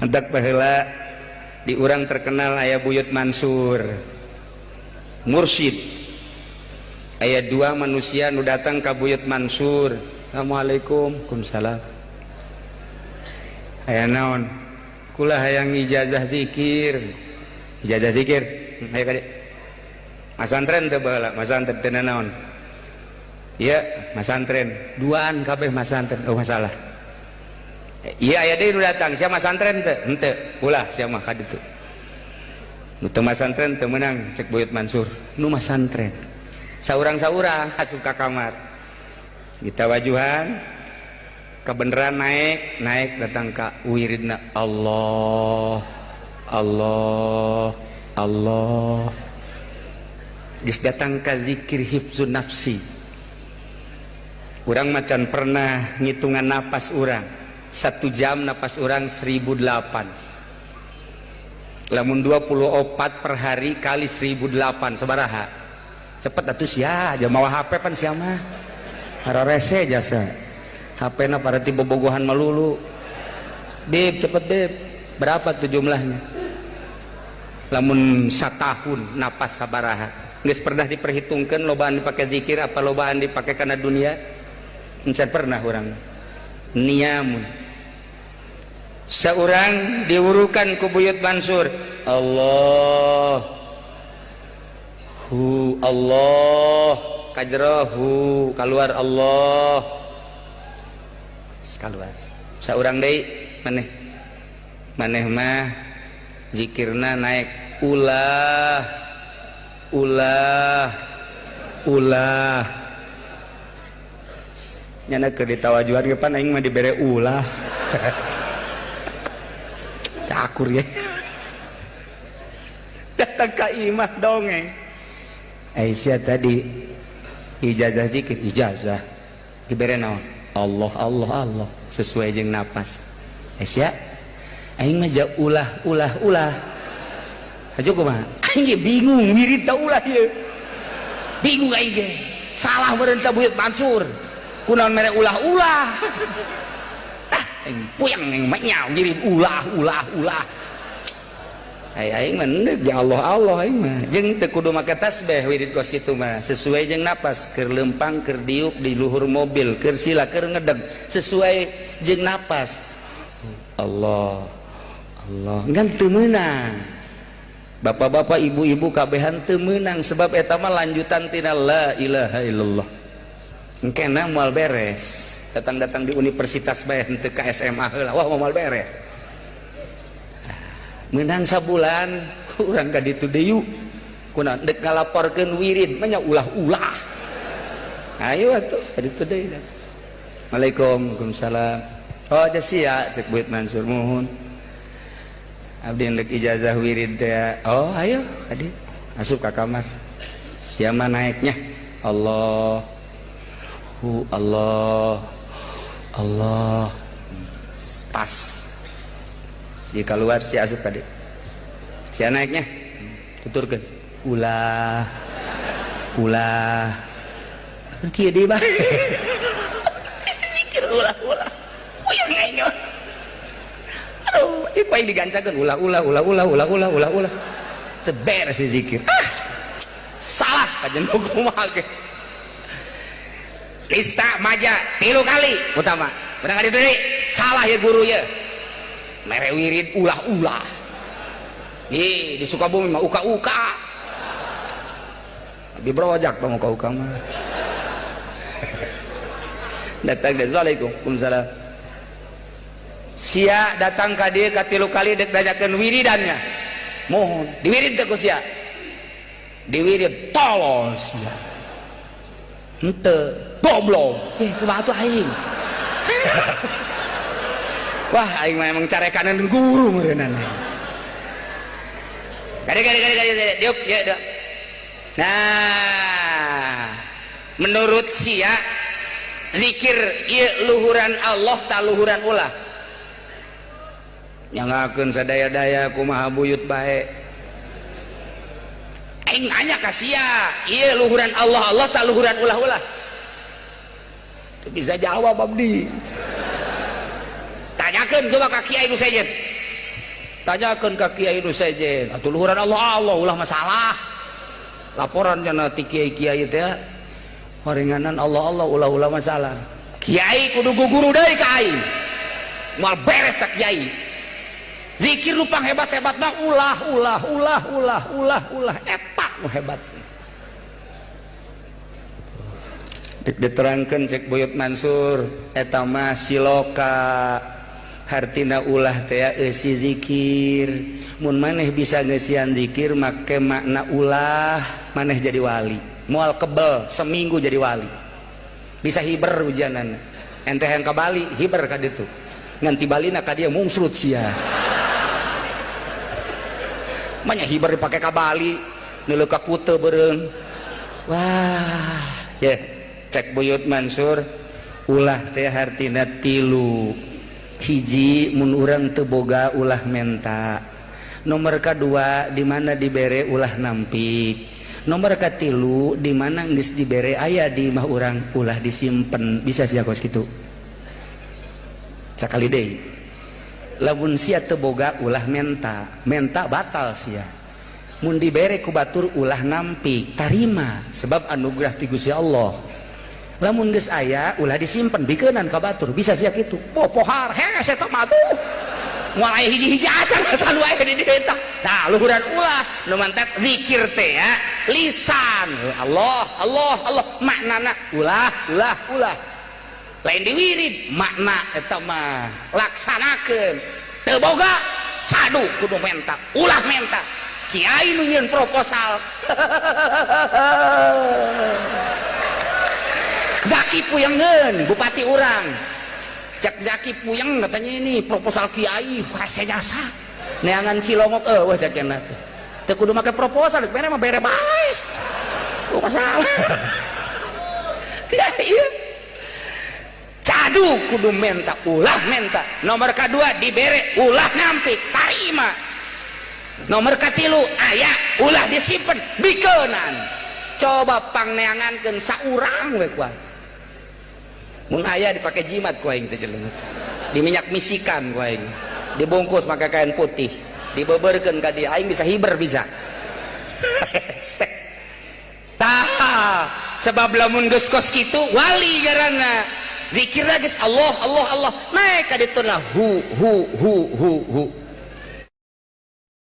Hendak baheula di urang terkenal aya Buyut Mansur mursyid. Aya dua manusia nu datang ka Buyut Mansur. Assalamualaikum. Waalaikumsalam. Aya naon? Kula hayang ijazah zikir. Ijazah zikir. Ayo ka dieu. Masantren teu baheula, masantren teu naon? Iya, masantren. Duaan kabeh masantren. Oh, masalah. Iya, aya deui nu datang, sia masantren teu? Henteu. Ulah sia mah ka ditu. Nu teu masantren teu meunang cek Buyut Mansur. Nu masantren. Saurang-saurang asup ka kamar. Kita wajuhan kebenaran naik, naik datang ka wiridna Allah, Allah, Allah. Geus datang ka zikir hifzun nafsi. Urang macan pernah ngitungan napas urang. 1 jam napas urang 1008. Lamun 24 per hari kali 1008 sabaraha? Cepet atuh sia, aja mawa HP pan sia mah. Hararese jasa. HP na parati bobogohan melulu. Beb, cepet beb. Berapa tuh jumlahnya? Lamun satahun napas sabaraha? Geus pernah diperhitungkan lobaan dipakai zikir apa lobaan dipakai karena dunia? Encan pernah urang. Niamun. Seorang diwurukan ku Buyut Mansur. Allah hu Allah kajrohu keluar Allah keluar. Seorang deui maneh maneh mah zikirna naik ulah ulah ulah. Nyana keur ditawajuhan ge pan aing mah dibere ulah. Cakur ya. Datang ka imah dongeng. Aisyah tadi ijazah zikir, ijazah dibere naon? Allah Allah Allah sesuai jeung napas. Aisyah aing mah ja ulah ulah ulah. Hajo kumaha? Aing ge bingung wirid ta ulah ieu. Bingung aing ge. Salah meureun ta Buyut Mansur. Kunaon mere ulah-ulah. Ah, aing puyeng aing mah nya wirid ulah ulah ulah. Ai aing mah endek ya Allah Allah aing mah. Jeung teu kudu make tasbih wirid kos kitu mah, sesuai jeung napas, keur leumpang, keur diuk di luhur mobil, keur sila, keur ngedeg, sesuai jeung napas. Allah Allah ngan teu meunang. Bapak-bapak, ibu-ibu kabehan teu meunang sebab eta mah lanjutan tina la ilaha illallah. Engkena moal beres. Datang-datang di universitas bae henteu ka SMA heula, wah moal beres. Menang sabulan urang ka ditu deui kunaon dek ngalaporkeun wirid mah nya ulah-ulah. Ayo atuh ka ditu deui. Assalamualaikum. Waalaikumsalam. Oh sia cek Buyut Mansur muhun. Abdi ndek ijazah wirid teh. Oh ayo ka dieu. Asup ka kamar. Sia mah naiknya Allah hu Allah Allah pas. Si keluar si asup tadi. Si naiknya tuturkeun ulah ulah kieu deui bae. Zikir ulah ulah. Puyeng aing. Aduh, ieu paling digancakeun ulah ulah ulah ulah ulah ulah ulah ulah. Teu beres si zikir. Ah. Salah kajen kumaha ge. Lista maja 3 kali utama. Bener ka ditu deui? Salah ya guru ya. Mere wirid ulah-ulah. Ih, di Sukabumi mah uka-uka. Di Brojak tong uka-uka mah. Datang deh, assalamualaikum. Waalaikumsalam. Sia datang ka dieu ka 3 kali dek nanyakeun wiridannya. Mohon diwirid teh ku sia. Diwirid tolol sia. Henteu, goblok. Eh, kumaha tuh aing? Wah, aing mah emang carekanan guru meureunana. Gade gade gade gade gade diuk ya diuk. Nah, menurut sia zikir ieu luhuran Allah ta luhuran ulah. Nyangakeun sadaya-daya kumaha buyut bae. Aing nanya ka sia, ieu luhuran Allah Allah ta luhuran ulah-ulah. Teu bisa jawab abdi. Tanyakeun coba ka kiai nu sejen. Tanyakeun ka kiai nu sejen, atuh luhuran Allah Allah ulah masalah. Laporan cenah ti kiai-kiai teh horenganan Allah Allah ulah-ulah masalah. Kiai kudu guguru deui ka aing. Moal beres sa kiai. Zikir nu panghebat-hebat mah ulah ulah ulah ulah ulah ulah eta nu hebat. Dek diterangkeun cek Buyut Mansur eta mah siloka hartina ulah teh eusi zikir. Mun maneh bisa ngeusian zikir make makna ulah maneh jadi wali. Moal kebel seminggu jadi wali. Bisa hiber hujanana. Ente yang ka Bali hiber ka ditu. Ngan ti Balina ka dieu mungsrut sia. Manya hiber dipake ka Bali neuleuh ka Kute beureung. Wah, ye cek Buyut Mansur ulah teh hartina tilu. Hiji mun urang teu boga ulah menta. Nomor kadua di mana dibere ulah nampik. Nomor katilu di mana geus dibere aya di imah urang ulah disimpen. Bisa sia kos kitu. Sakali deui. Lamun sia teu boga ulah menta, menta batal sia. Mun dibere ku batur ulah nampik, tarima sebab anugerah ti Gusti Allah. Lamun geus aya ulah disimpen bikeunan ka batur, bisa sia kitu. Popohar hese eta mah tuh. Moal aya hiji-hiji acan anu aya di dieu eta. Tah luhuran ulah nu mantet zikir teh ya lisan Allah Allah Allah maknana ulah ulah ulah. Lain diwirid makna eta mah laksanakeun. Teu boga cadu kudu menta, ulah menta. Kiai nu nyieun proposal. Zaki puyengeun bupati urang. Cek Zaki puyeng katanya ini proposal kiai hese jasa. Neangan cilongok eueuh cek cenah teh. Teu kudu make proposal, bere mah bere bae. Teu masalah. Ya iya. Cadu kudu menta, ulah menta. Nomor kedua dibere ulah nampik, tarima. Nomor katilu aya ulah disimpen bikeunan. Coba pangneangankeun saurang we kuat. Mun aya dipake jimat ku aing teh jelema. Diminyak misikan ku aing. Dibungkus make kain putih, dibeberkeun ka dia aing bisa hiber bisa. Tah, sebab lamun geus kos kitu wali garana. Zikirna geus Allah Allah Allah naik ka ditu na hu hu hu hu hu.